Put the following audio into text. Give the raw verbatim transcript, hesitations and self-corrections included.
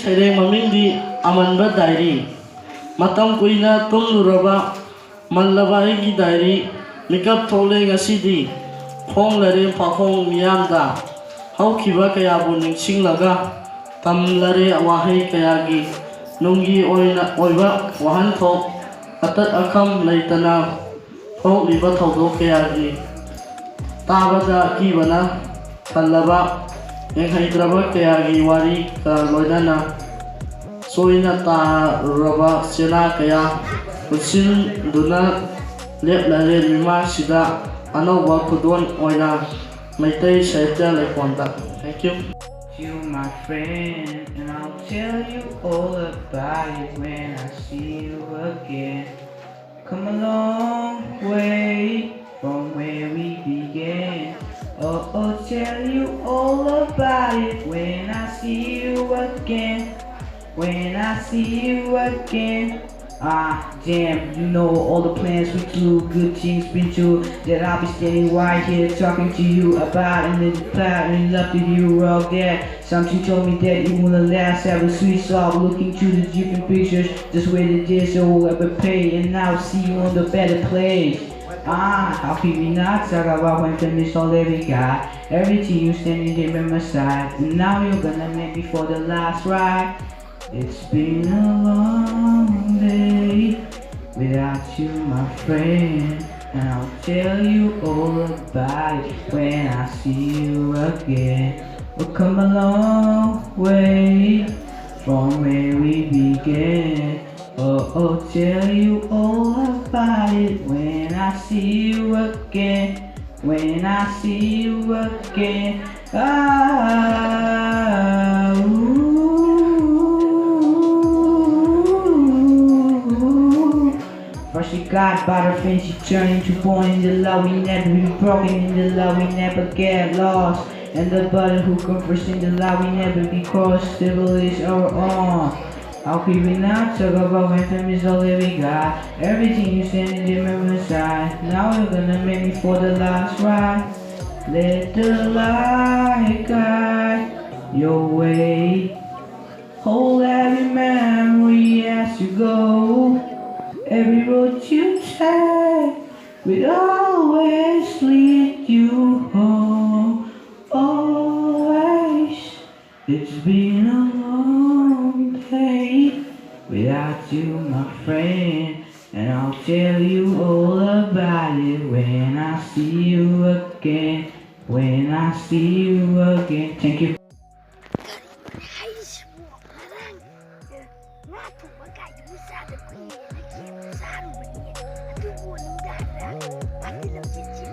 ꯁꯩꯔꯦꯡ ꯃꯃꯤꯡꯗꯤ ꯑꯃꯟꯕ ꯗꯥꯏꯔꯤ꯫ ꯃꯇꯝ ꯀꯨꯏꯅ ꯇꯨꯝꯂꯨꯔꯕ ꯃꯜꯂꯕ ꯑꯩꯒꯤ ꯗꯥꯏꯔꯤ꯫ ꯃꯤꯀꯞ ꯊꯣꯛꯂꯦ ꯉꯁꯤꯗꯤ꯫ ꯈꯣꯡꯂꯔꯦ ꯐꯥꯈꯣꯡ ꯃꯤꯌꯥꯝꯗ꯫ ꯍꯧꯈꯤꯕ ꯀꯌꯥꯕꯨ ꯅꯤꯡꯁꯤꯡꯂꯒ ꯇꯝꯂꯔꯦ ꯋꯥꯍꯩ ꯀꯌꯥꯒꯤ꯫ ꯅꯨꯡꯒꯤ ꯑꯣꯏꯅ ꯑꯣꯏꯕ ꯋꯥꯍꯟꯊꯣꯛ꯫ ꯑꯇꯠ ꯑꯈꯝ ꯂꯩꯇꯅ ꯊꯣꯛꯂꯤꯕ ꯊꯧꯗꯣꯛ ꯀꯌꯥꯒꯤ꯫ ꯇꯥꯕꯗ ꯑꯀꯤꯕꯅ ꯊꯜꯂꯕ ꯌꯦꯡꯍꯩꯗ꯭ꯔꯕ ꯀꯌꯥꯒꯤ ꯋꯥꯔꯤꯒ ꯂꯣꯏꯅꯅ ꯆꯣꯏꯅ ꯇꯥꯔꯨꯔꯕ ꯆꯦꯅꯥ ꯀꯌꯥ ꯄꯨꯟꯁꯤꯟꯗꯨꯅ ꯂꯦꯞꯂꯔꯦ ꯃꯤꯃꯥꯡꯁꯤꯗ ꯑꯅꯧꯕ ꯈꯨꯗꯣꯜ ꯑꯣꯏꯅ ꯃꯩꯇꯩ ꯁꯥꯍꯤꯇ꯭ꯌ ꯂꯩꯀꯣꯜꯗ꯫ Thank you. You, my friend, and I'll tell you all about it when I see you again. Come a long way from where we began. Oh, I'll tell you all about it when I see you again. When I see you again. Ah, damn, you know all the plans we do, good things been through. That I'll be standing right here talking to you about and then the cloud and love to you, rock that. Something told me that it wouldn't last. Have a sweet soft looking to the different pictures. Just waited there, so whoever pay, and now see you on the better place. Ah, how can we not talk about when family's all that we got? Everything you standing there by my side, and now you're gonna make me for the last ride. It's been a long day without you, my friend, and I'll tell you all about it when I see you again. We've come a long way from where we began. Oh, I'll tell you all about it when I see you again. When I see you again. Ah, ooh. First you got butterflies, you turn into bone in the love we never be broken, in the love we never get lost. And the button who confers in the love we never be crossed, devil is our own. How could we not talk about when time is all that we got? Everything you stand in the memory side. Now you're gonna make me for the last ride. Let the light guide your way. Hold every memory as you go. Every road you take will always lead you home. Always. It's been a long day without you, my friend. And I'll tell you all about it when I see you again. When I see you again. Thank you. ꯀꯔꯤꯅꯣꯅꯦ ꯍꯥꯏꯁꯤꯕꯣ? ꯉꯔꯥꯡ ꯉꯥ ꯊꯣꯡꯕ ꯀꯥꯏꯗꯨꯕꯨ ꯆꯥꯗ ꯀꯨꯏꯔꯦꯅ ꯀꯦꯛꯇꯣ ꯆꯥꯔꯨꯕꯅꯤ꯫ ꯑꯗꯨꯕꯨ ꯅꯨꯡꯗꯥꯡꯗ party ꯂꯝꯖꯦꯟ ꯆꯦꯟ